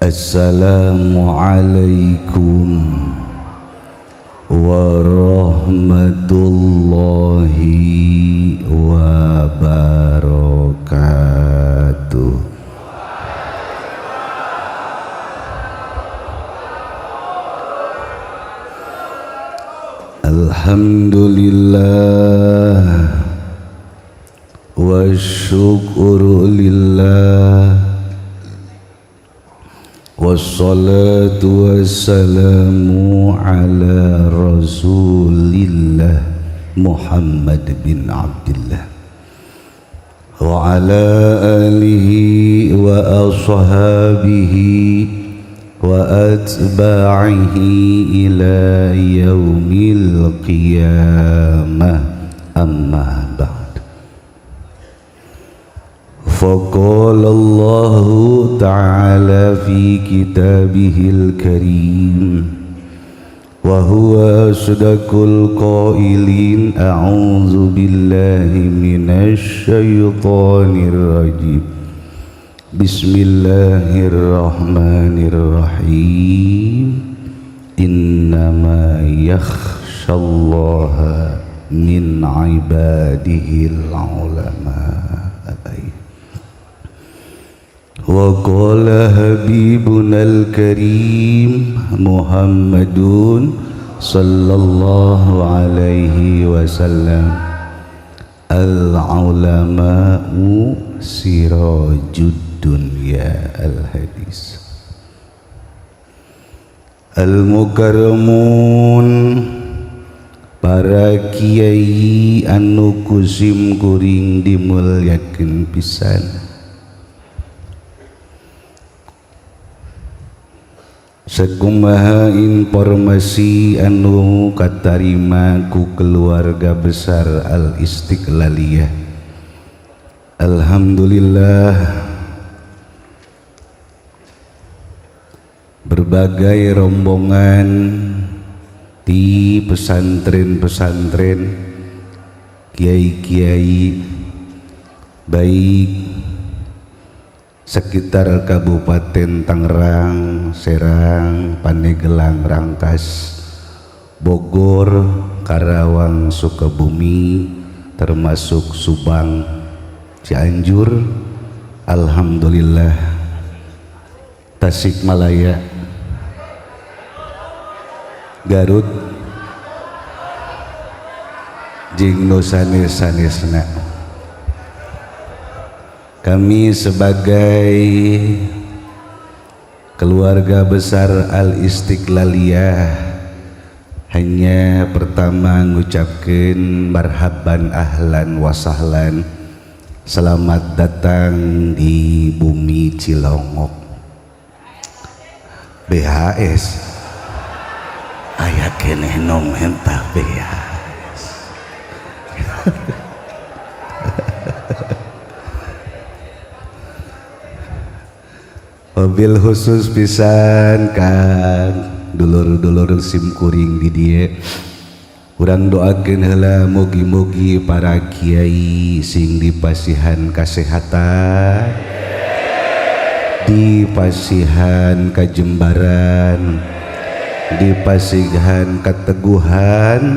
Assalamualaikum warahmatullahi wabarakatuh. Alhamdulillah wa syukru lillah wassalatu wassalamu ala rasulillah Muhammad bin Abdullah wa ala alihi wa ashabihi wa atba'ihi ila yaumil qiyamah. Amma ba'd. فقال الله تعالى في كتابه الكريم وهو أصدق القائلين أعوذ بالله من الشيطان الرجيم بسم الله الرحمن الرحيم إنما يخشى الله من عباده العلماء. وقال حبيبنا الكريم محمد صلى الله عليه وسلم العلماء سراج الدنيا. الحديث. المكرمون, para kiai anu ku sim kuring dimulyakeun pisan, sakumaha informasi anu katarima ku keluarga besar Al Istiqlaliyah, alhamdulillah berbagai rombongan di pesantren-pesantren, kiai-kiai baik sekitar Kabupaten Tangerang, Serang, Pandeglang, Rangkas, Bogor, Karawang, Sukabumi, termasuk Subang, Cianjur, alhamdulillah Tasikmalaya, Garut, jeung nu sanes-sanesna. Kami sebagai keluarga besar Al Istiqlaliyah hanya pertama ngucapkeun marhaban, ahlan wasahlan, selamat datang di bumi Cilongok BHS. Aya keneh nu menta BHS. Mobil khusus pisan kan dulur-dulur sim kuring di dieu. Urang doakeun heula, mugi-mugi para kiai sing dipasihan kasehatan, dipasihan kajembaran, dipasihan keteguhan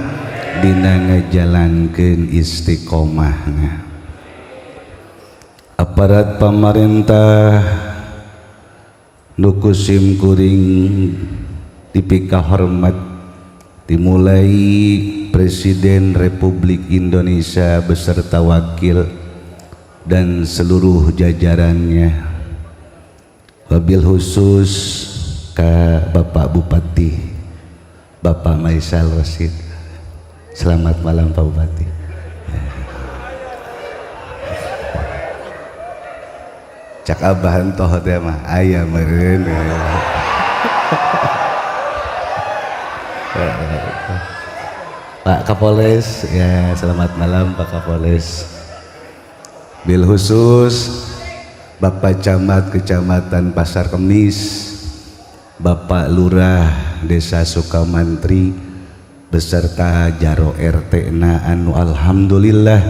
dina ngajalankeun istiqomahna. Aparat pamarentah nu ku sim kuring dipika hormat, dimulai Presiden Republik Indonesia beserta wakil dan seluruh jajarannya, wabil khusus ke Bapak Bupati, Bapak Maisal Rosid. Selamat malam, Pak Bupati. Cak abah entoh teh mah aya meureun. Pak Kapolres ya, selamat malam, Pak Kapolres. Bil khusus Bapak Camat Kecamatan Pasar Kemis, Bapak Lurah Desa Sukamantri beserta jaro RT na anu alhamdulillah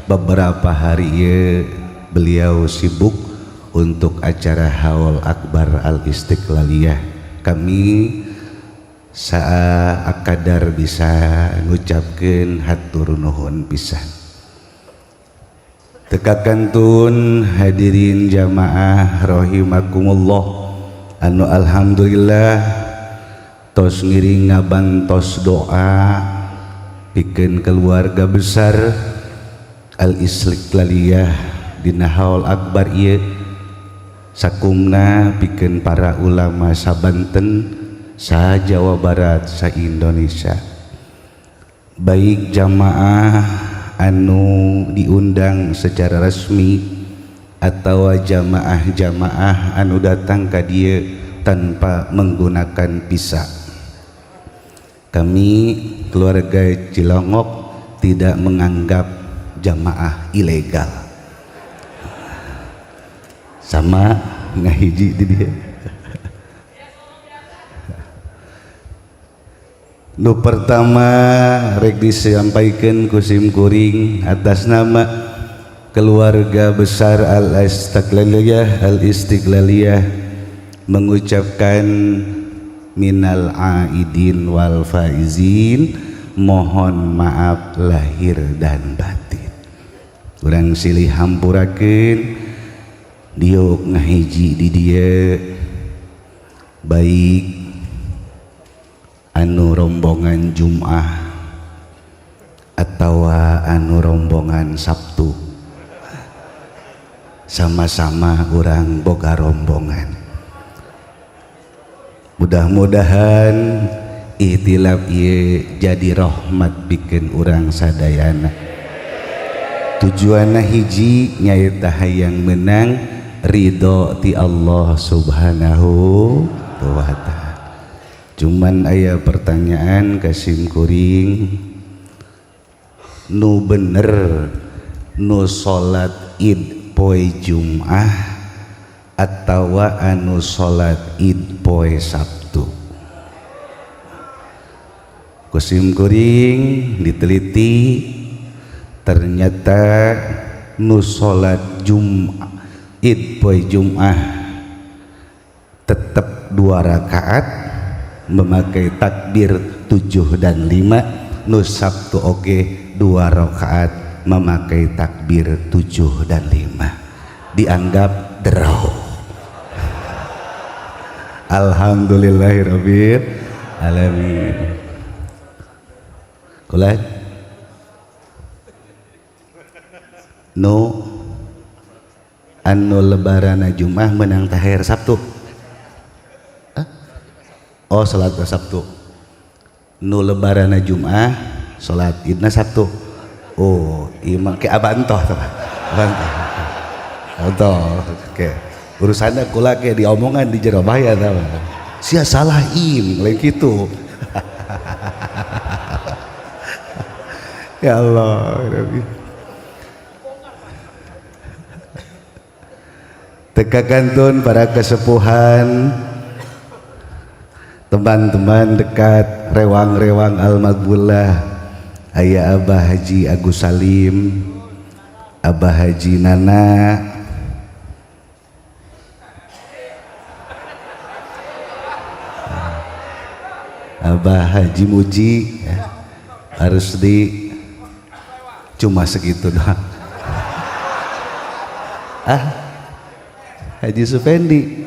beberapa hari ye beliau sibuk. untuk acara Haul Akbar Al Istiqlaliyah. Kami saakadar bisa ngucapkeun hatur nuhun pisan. Teu kakantun hadirin jamaah rahimakumullah anu alhamdulillah tos ngiring ngabantos doa pikeun keluarga besar Al Istiqlaliyah dina Haul Akbar ieu, sakumna pikeun para ulama sabanten, sa Jawa Barat, sa Indonesia, baik jamaah anu diundang secara resmi atau jamaah-jamaah anu datang ka dieu tanpa menggunakan visa. Kami keluarga Cilongok tidak menganggap jamaah ilegal. Sama ngahiji di dia. Nu pertama rek disampaikan ku sim kuring atas nama keluarga besar Al-Istiqlaliyah Al-Istiqlaliyah mengucapkan minal aidin wal faizin, mohon maaf lahir dan batin. Urang silih hampurakeun diuk ngahiji di dieu, baik anu rombongan Jum'ah atau anu rombongan Sabtu, sama-sama urang boga rombongan. Mudah-mudahan ikhtilaf ieu jadi rahmat bikin urang sadayana. Tujuanna hiji, nyaeta hayang menang ridho ti Allah Subhanahu wa ta'ala. Cuman aya pertanyaan ka sim kuring, nu bener nu salat Id poe Jum'ah atawa anu salat Id poe Sabtu? Ku sim kuring diteliti, ternyata nu salat Jum'ah Id poe Jum'ah tetap 2 rakaat memakai takbir 7 dan 5, nu Sabtu oge 2 rakaat memakai takbir 7 dan 5, dianggap draw. Alhamdulillahirabbil alamin. Kula nu anu lebarana Jumat menang taher Sabtu. Oh, salat Sabtu. Nu lebarana Jumat salat Idna Sabtu. Oh, ieu mah ke abantoh tah. Abantoh. Abantoh. Oke. Urusanna kula ke diomongan di jero bahaya tah. Sia salah im lain kitu. Ya Allah, Rabbi. Teka kantun para kesepuhan, teman-teman dekat rewang-rewang Al-Maghbullah, ayah Abah Haji Agus Salim, Abah Haji Nana, Abah Haji Muji, ya. Harus di cuma segitu doang. Ah, Haji Supendi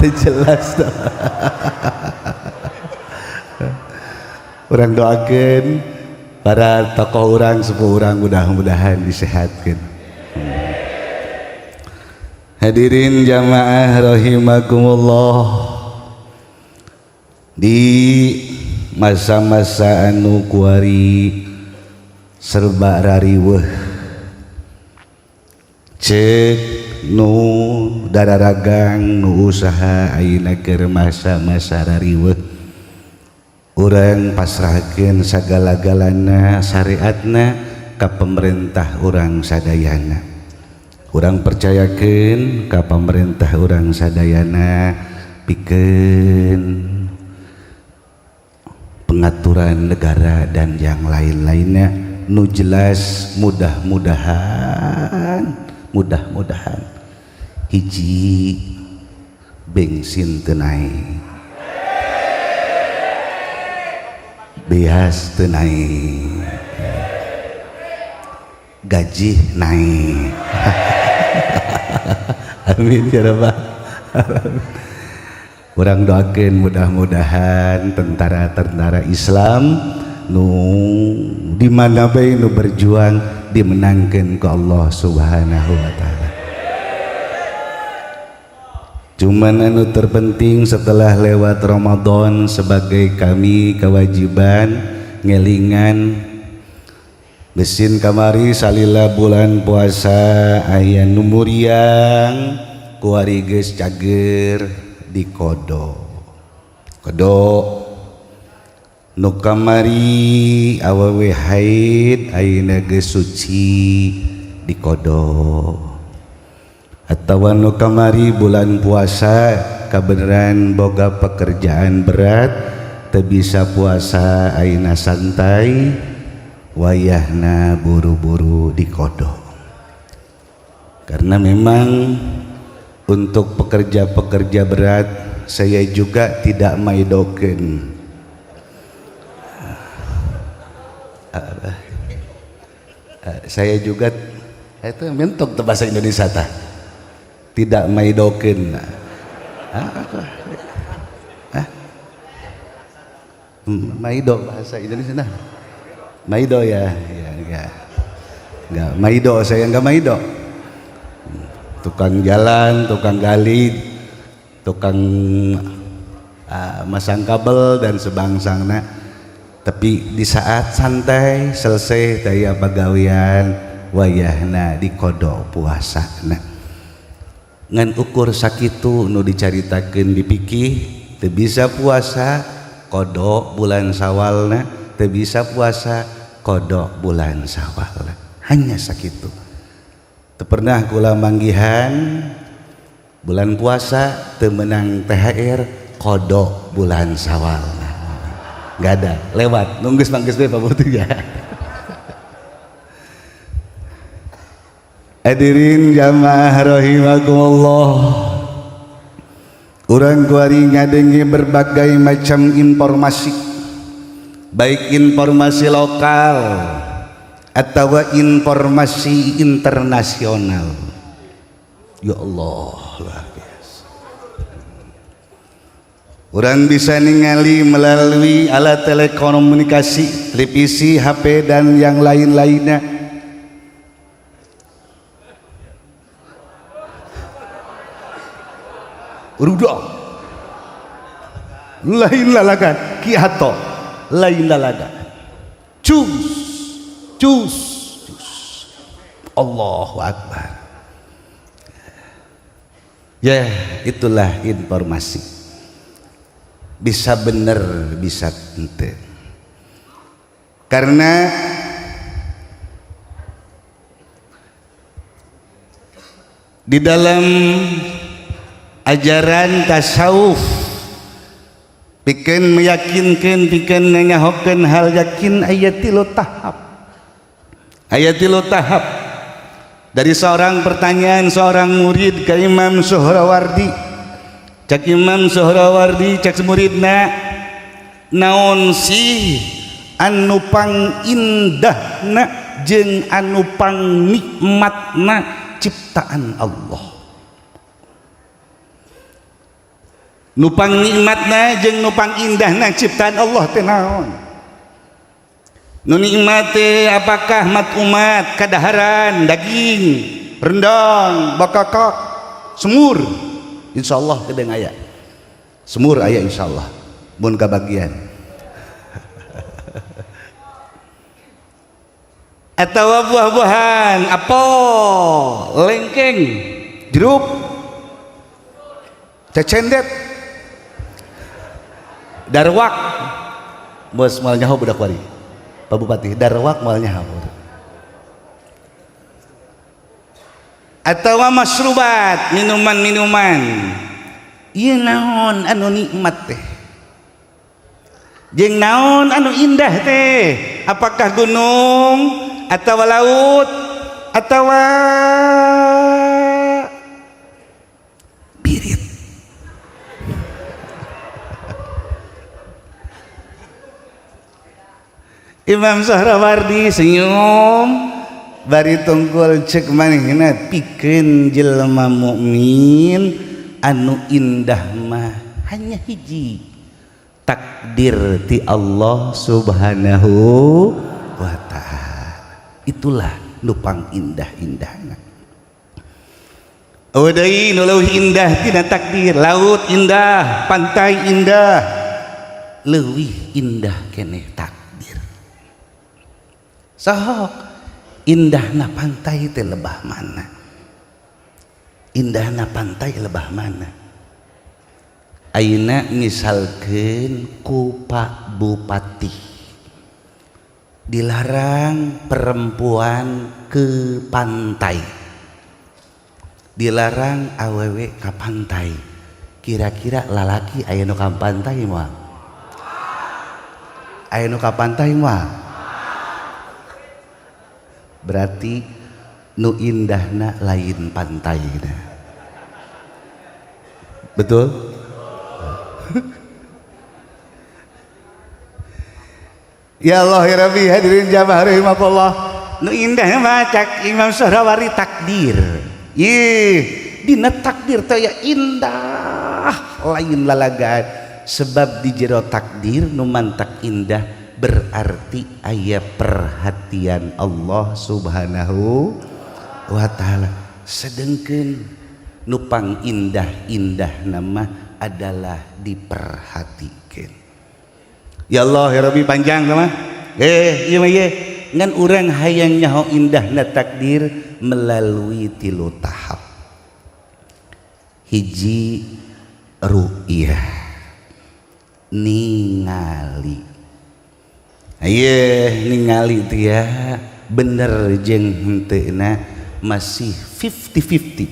jelas dah. Orang doakan para tokoh orang sepuh orang mudah-mudahan disehatkan. Hadirin jamaah rahimakumullah, di masa-masa anu kuari serba rariweuh, cek nu dararagang nu usaha ayeuna keur masa-masa rariweuh, urang pasrahkeun sagala-galana syariatna ka pemerintah urang sadayana. Urang percayakeun ka pemerintah urang sadayana pikeun pengaturan negara dan yang lain-lainnya nu jelas. Mudah-mudahan Mudah-mudahan hiji bensin teu naik, beas teu naik, gaji naik. Amin ya rabbal alamin. Urang doakeun mudah-mudahan tentara-tentara Islam nu di mana bae nu berjuang dimenangkeun ku Allah Subhanahu wa taala. Cuman anu terpenting setelah lewat Ramadan sebagai kami kewajiban ngelingan mesin kamari salila bulan puasa aya nu muriang kuari geus cager di kodo kodo nu kamari awewe haid ayeuna geus suci di kodo atawa nu kamari bulan puasa kabeneran boga pekerjaan berat teu bisa puasa ayeuna santai wayahna buru-buru dikodo. Karena memang untuk pekerja-pekerja berat saya juga tidak maidokeun. Saya juga itu mentok bahasa Indonesia tah. Tidak maidokeun. Maido bahasa Indonesia nah. Maido ya, ya enggak. Enggak maido, saya enggak maido. Tukang jalan, tukang gali, tukang masang kabel dan sebangsana. Tapi di saat santai selesai daya pagawean wayahna dikodok puasana. Ngan ukur sakitu nu dicaritakeun dipikih teu bisa puasa kodok bulan Sawalna, teu bisa puasa kodok bulan Sawal, hanya sakitu. Teu pernah kula manggihan bulan puasa teu menang THR kodok bulan Sawal, nggak ada lewat nunggus manggis bae Pak Bupati ya. Hadirin jamaah rahimakumullah, urang kuari ngadengi berbagai macam informasi, baik informasi lokal atau informasi internasional. Ya Allah, luar biasa. Orang bisa ningali melalui alat telekomunikasi, televisi, HP dan yang lain-lainnya. Rudol lain lalagan Ki Hato lain lalagan cus cus cus. Allahu Akbar. Ya itulah informasi, bisa benar bisa ente. Karena di dalam ajaran tasawuf pikeun meyakinkan, pikeun nganyahokeun hal yakin aya tilu tahap. Aya tilu tahap. Dari seorang pertanyaan seorang murid ke Imam Suhrawardi. Cak Imam Suhrawardi cak muridna, naon sih anu pang indahna jeung anu pang nikmatna ciptaan Allah? Nupang nikmatna jeung nupang indahna ciptaan Allah teh naon? Nu nikmat teh apakah mat umat kadaharan daging rendang bakakak semur? Insyaallah kedeng aya semur aya insyaallah mun kabagian. Atawa buah-buahan apel lengkeng jeruk cecendet darwak, bos moal nyaho budak wari Pak Bupati, darwak moal nyaho. Atawa masrubat minuman-minuman, ieu naon anu nikmat teh jeung naon anu indah teh? Apakah gunung atawa laut Atawa birit. Imam Sohrawardi senyum bari tungkul cek manehna pikeun jelema mukmin anu indah mah hanya hiji, takdir ti Allah Subhanahu wa ta'ala. Itulah nupang indah-indahna. Eueuh deui nu leuwih indah tina takdir, laut indah, pantai indah, leuwih indah keneh takdir. Sok indahna pantai teh lebah mana? Indahna pantai lebah mana? Ayeuna misalkeun ku Pak Bupati dilarang perempuan ke pantai, dilarang awewe ka pantai, kira-kira lalaki aya nu ka pantai moal? Aya nu ka pantai moal? Berarti nu indahna lain pantaina. Betul? Ya Allah ya Rabbi, hadirin jamaah rahimakumullah. Nu indahna mah cak Imam Sohrawardi takdir. Ih, dina takdir teh ya indah lain lalagaan. Sebab di jero takdir nu mantak indah berarti aya perhatian Allah Subhanahu wa ta'ala. Sedengkeun nupang indah-indah nama adalah diperhatikan. Ya Allah ya Rabbi, panjang sama ieu mah ieu ngan urang hayang nyaho indahna takdir melalui tilu tahap. Hiji, ru'yah, ningali. Aye ningali teh ya bener jeung henteuna masih 50-50,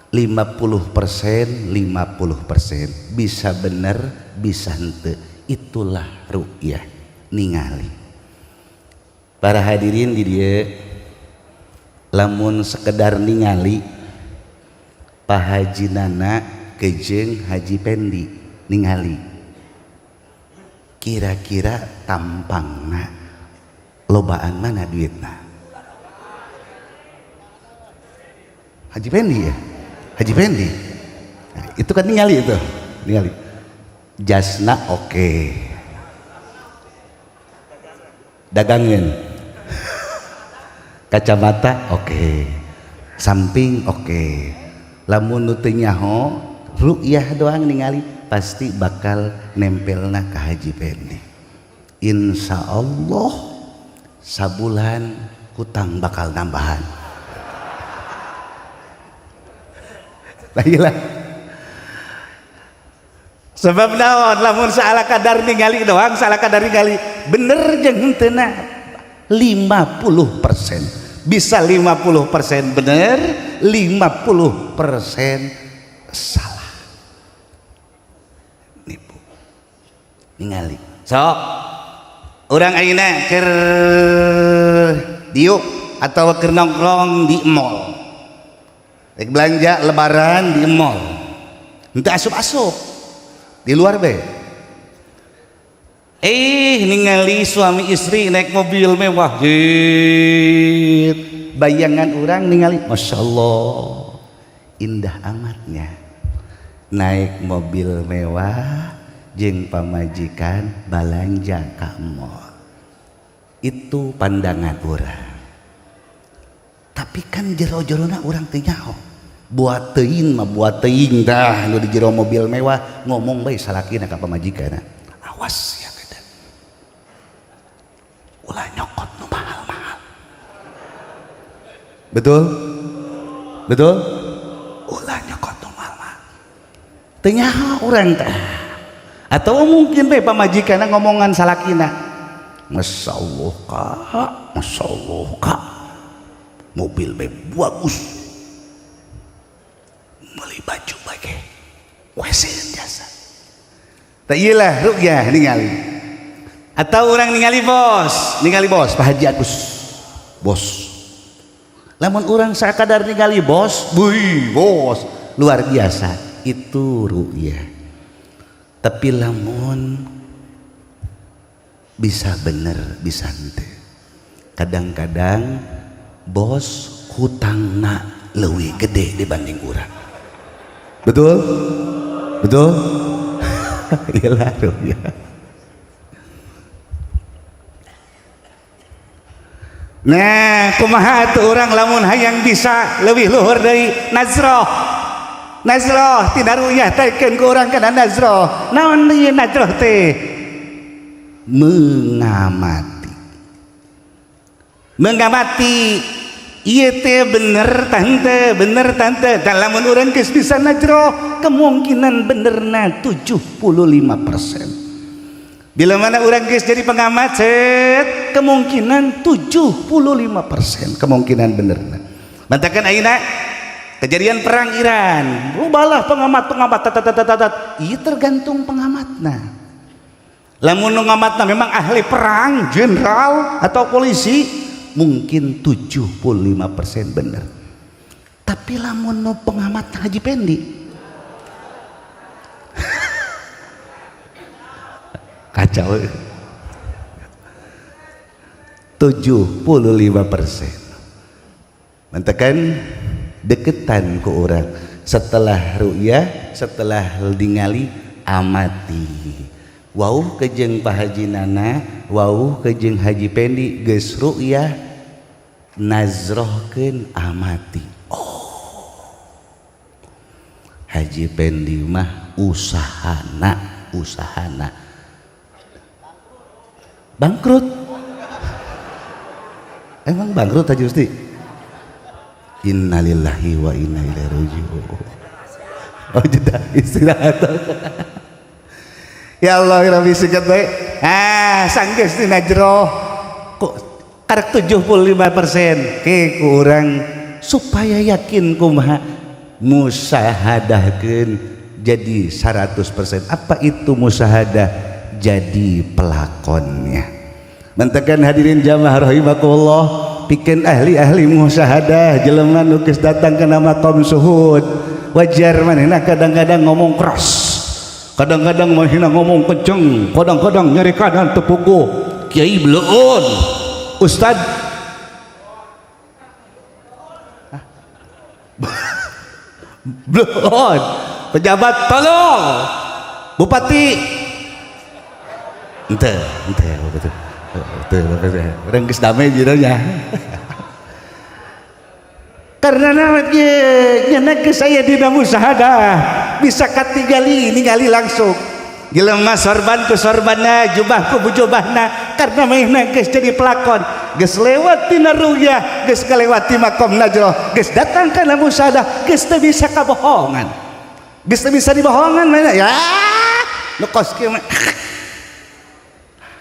50% 50%, bisa bener bisa henteu. Itulah ru'yah, ningali. Para hadirin di dieu lamun sekedar ningali Pak Haji Nana kejeng Haji Pendi ningali, kira-kira tampangna lobaan mana duitna? Haji Pendi ya? Haji Pendi. Nah, itu kan ningali itu, ningali. Jasna oke. Dagangin. Kacamata oke. Samping oke. Lamun nu teu nyaho ru'yah doang ningali pasti bakal nempelna ka Haji Pendi. Insya Allah sabulan hutang bakal nambahan. Lah sebab naon lamun salah kadar ningali doang, salah kadar ningali bener jeung henteuna 50%, bisa 50% bener, 50% salah. Nipu ningali. Sok urang ayeuna keur diuk atau keur nongkrong di mall, rek belanja lebaran di mall, henteu asup-asup di luar be. Ningali suami istri naik mobil mewah. Bayangan orang ningali, Masya Allah indah amatnya naik mobil mewah jeung pamajikan balanja ka mall. Itu pandangan orang. Tapi kan jero-jerona orang teu nyaho. Buat teuing mah buat teuing dah nu di jero mobil mewah ngomong bae salakina ka pamajikanna. Awas ya beda. Ulah nyokot nu mahal-mahal. Betul? Betul? Ulah nyokot nu mahal-mahal. Teu nyaho urang teh. Atau mungkin bae pamajikanna ngomongan salakina. Masya Allah kak, Masya Allah kak, mobil bae bagus, beli baju bae wesin jasa. Tak iyalah rukyah ningali. Atau orang ningali bos, Pak Haji Agus, bos. Lamun urang sakadar ningali bos, wih bos luar biasa, itu ru'yah. Tapi lamun bisa bener bisa henteu. Kadang-kadang bos hutangna leuwih gede dibanding urang. Betul? Betul? Iyalah ru'yah. Nah, kumaha atuh urang lamun hayang bisa leuwih luhur deui nazroh. Nazroh tina ru'yah taikeun ku urang kana nazroh. Naon ieu nazroh teh? Mengamati. Mengamati ieu teh bener tante, bener tante. Dan lamun urang geus bisa nazroh, kemungkinan benerna 75%. Bila mana orang geus jadi pengamat set, kemungkinan 75% kemungkinan benerna. Bantakan ayeuna kejadian perang Iran, rubahlah pengamat-pengamat tat. Ieu tergantung pengamatna. Lamun nu ngamatna memang ahli perang, jenderal atau polisi, mungkin 75% bener. Tapi lamun nu pengamat Haji Pendi kacau, 75%. Mantakan deketan ke orang setelah ru'yah, setelah ningali amati. Wau kejeng Pak Haji Nana, wau kejeng Haji Pendi geus ru'yah nazrohkeun amati. Oh, Haji Pendi mah usahana bangkrut. Emang bangkrut Haji Gusti? Innalillahi wa inna ilaihi raji'un. Oh jeda istirahat. Ya Allah ya Rabbi singkat baik. Ah sanggeus dina jero kok karek 75% ke kurang supaya yakin kumaha musahadahkeun jadi 100%. Apa itu musahadah? Jadi pelakonnya. Mantakan hadirin jamaah rahimakumullah, pikeun ahli-ahli musahadah jelema nu geus datang kana maqam suhud, wajar manehna kadang-kadang ngomong keras, kadang-kadang manehna ngomong kenceng, kadang-kadang nyari kanan tepuguh, kiai beleun, ustad beleun, pejabat tolong, bupati ente betul orang geus damai jiranya. Karena namanya geus aya dina musahadah bisa katingali ningali langsung jelema sorban ku sorbanna, jubah ku jubahna, karena manehna geus jadi pelakon, geus lewat tina ru'yah, geus kalewati maqam najroh, geus datang kana musahadah, geus teu bisa kabohongan, geus teu bisa dibohongan manehna ya nu kos kieu mah.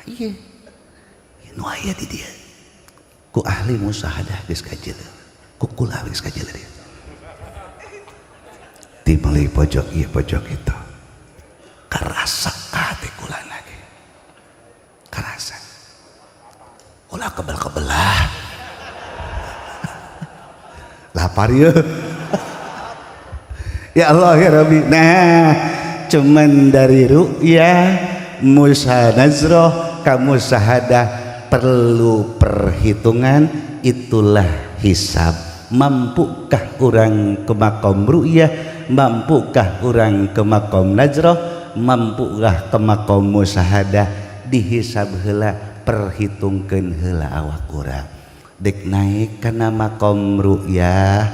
Iya, nu aya di dia ku ahli musahadah geus kajeuleuh, ku kula geus kajeuleuh dia dimulai pojok ieu pojok itu karasa hati kula lagi karasa ulah kebel-kebelah lapar ya. Ya Allah ya Rabbi. Nah cuman dari ru'yah musa nazroh kamu sahadah perlu perhitungan, itulah hisab. Mampukah orang ke makom ru'yah, mampukah orang ke makom najroh, mampukah ke makom musahadah, dihisab heula, perhitungkeun heula awak urang. Dek naik kana makom ru'yah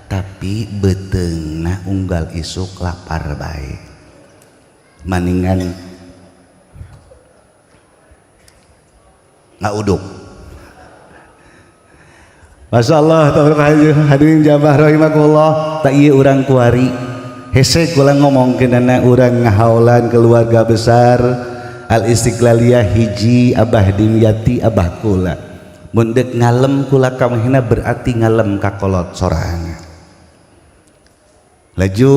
tapi beuteungna unggal isuk lapar bae, maningan ngauduk. Masya Allah, hadirin jamaah rahimakumullah, tak ieu urang kuari hese kula ngomongkeunana urang ngahaulan keluarga besar Al Istiqlaliyah hiji Abah Dimyati abah kula. Mun deuk ngalem kula kamehna berarti ngalem ka kolot sorangan. Laju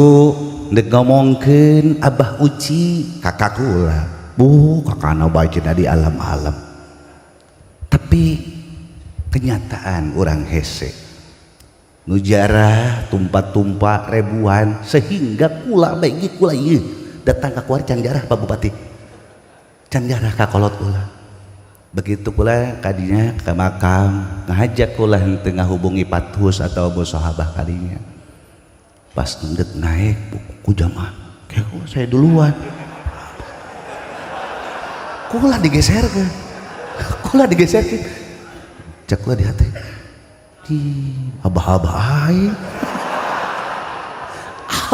deuk ngomongkeun Abah Uci kakak kula. Bu kakana bae cenah di alam-alam. Tapi kenyataan orang hese. Nu jarah tumpa-tumpa ribuan sehingga kula bae kula ieu datang ka kuari can jarah Pak Bupati. Can jarah ka kolot kula. Begitu kula kadinya ke makam ngajak kula henteu ngahubungi pathus atau sahabah kadinya. Pas endek naik ku jamaah, kayak saya duluan. Kula digeserkeun. Kula digeserkeun. Cek kula di hati. Di abah-abah aing.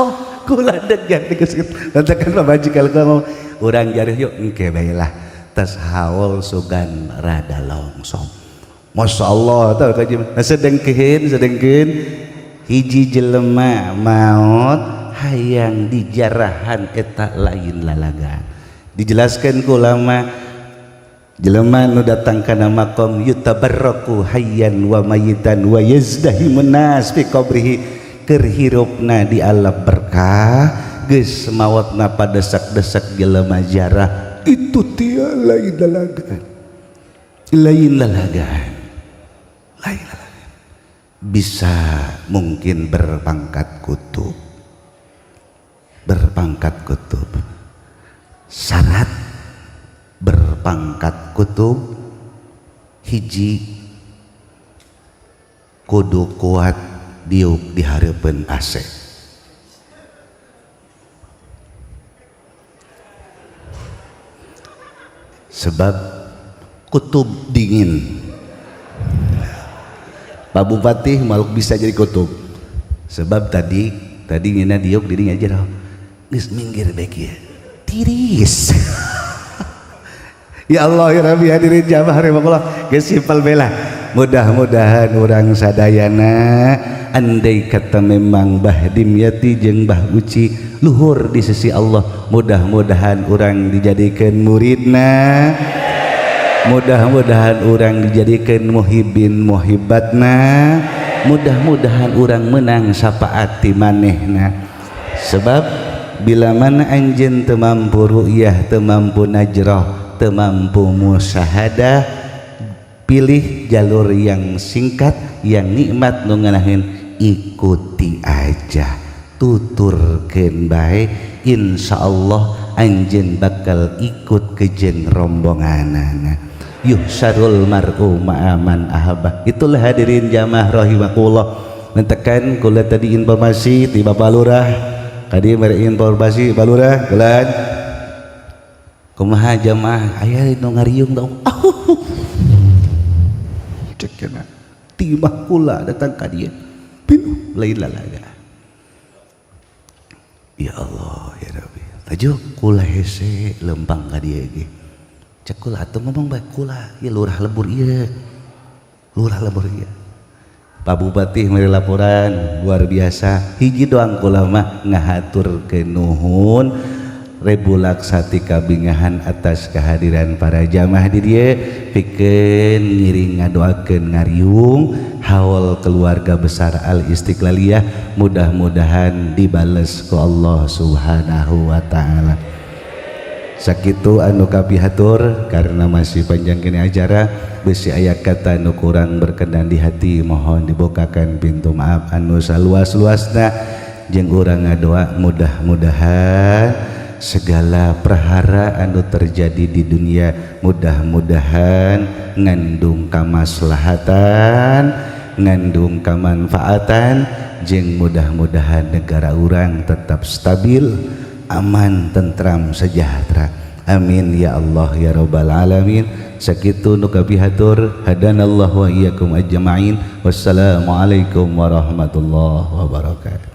Oh, kula deg digeserkeun. Nanti kan pamajikan kula ngomong, urang jareuh yuk engke bae lah. Tas haul sugan rada longsong. Masya Allah tau kaji. Nah, sedengkeun hiji jelema maot hayang dijarahan eta lain lalagan. Dijelaskan ku ulama jelema nu datang kana makom yutabarraku hayyan wa mayitan wa yazdahimun nas fi qabrihi, keur hirupna di alap berkah geus maotna padesak-desak jelema jarah itu tia lain lalagan, lain lalagan, lain lalagan. Bisa mungkin berpangkat kutub, berpangkat kutub. Syarat berpangkat kutub hiji kudu kuat diuk di hareupeun AC. Sebab kutub dingin. Pak Bupati makhluk bisa jadi kutub. Sebab tadi ngina diuk dirinya aja geus minggir bae kieu. Tiris. Ya Allah ya Rabbi, hadirin jamaah rahimakumullah, geus simpel bela. Mudah-mudahan urang sadayana andai kata memang Bah Dimyati jeung Bah Uci luhur di sisi Allah, mudah-mudahan urang dijadikan muridna, mudah-mudahan urang dijadikan muhibin muhibatna, mudah-mudahan urang menang syafaat ti manehna. Sebab bila mana anjeun teu mampu ru'yah, teu mampu najrah, teu mampu musyahadah, pilih jalur yang singkat, yang nikmat nu ngeunaheun, ikuti aja, tuturkeun bae, insyaallah anjeun bakal ikut kejen rombonganana. Yuhsyarul mar'u ma'aman ahabah. Itulah hadirin jamaah rahimakumullah. Mentekan kula tadi informasi ti Bapak Lurah, tadi mere informasi Bapak Lurah kula kumaha jamaah aya nu ngariung dong. Cek cenah timah kula datang ka dieu pinuh lain lalaga. Ya Allah ya Rabbi, laju kula hese lempang ka dieu ge. Cek kula atuh ngomong bae kula ieu lurah lembur ieu, lurah lembur ieu. Pak Bupati mere laporan luar biasa. Hiji doang kula mah ngahaturkeun nuhun rebu laksati kabingahan atas kehadiran para jamaah di dieu, pikeun ngiring ngadoakeun ngariung haul keluarga besar Al Istiqlaliyah, mudah-mudahan dibales ku Allah Subhanahu wa taala. Sakitu anu kapihatur karena masih panjang kini acara, besi aya kata anu kurang berkenan di hati mohon dibukakan pintu maaf anu saluas-luasna, jeung urang ngadoa mudah-mudahan segala prahara anu terjadi di dunia mudah-mudahan ngandung kamaslahatan, ngandung kamanfaatan, jeung mudah-mudahan negara urang tetap stabil, aman, tentram, sejahtera. Amin ya Allah ya rabbal alamin. Sakitu nu kapihatur, hadanallahu wa iyyakum ajmain. Wassalamualaikum warahmatullahi wabarakatuh.